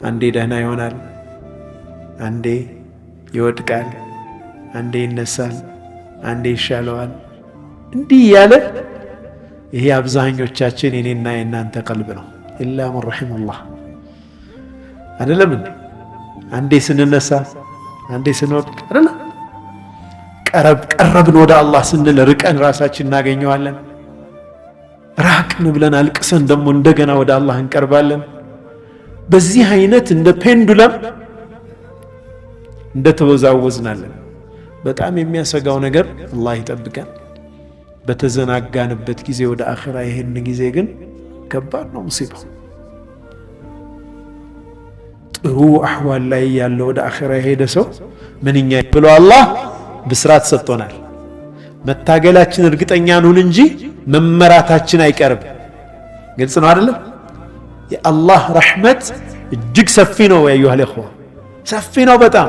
አንዴ ደህና ይሆናል፣ አንዴ ይወድቃል፣ አንዴ ይነሳል፣ አንዴ ይሻለዋል። እንዲህ እያለ ይሄ አብዛኞቻችን የኔና የእናንተ ቀልብ ነው። إلا من رحم الله። አይደለም እንዴ? አንዴ ስንነሳ አንዴ ስንወድቅ አይደለም? ቀረብ ቀረብን ወደ አላህ ስንል ርቀን ራሳችን እናገኘዋለን። ራቅን ብለን አልቅሰን ደግሞ እንደገና ወደ አላህ እንቀርባለን። በዚህ አይነት እንደ pendulum እንደተወዛወዝናለን። በጣም የሚያሰጋው ነገር፣ አላህ ይጠብቀን። በተዘናጋንበት ጊዜ ወደ አኺራ ይሄን ጊዜ ግን ከባድ ነው ሙሲባው። ጥሩ አሕዋል ላይ ያለ ወደ አኺራ የሄደ ሰው ምንኛ ብሎ አላህ ብስራት ሰጥቶናል። መታገላችን እርግጠኛ እንሁን እንጂ መመራታችን አይቀርም። ግልጽ ነው አይደለም? የአላህ ረሕመት እጅግ ሰፊ ነው። أيها الإخوة፣ ሰፊ ነው በጣም።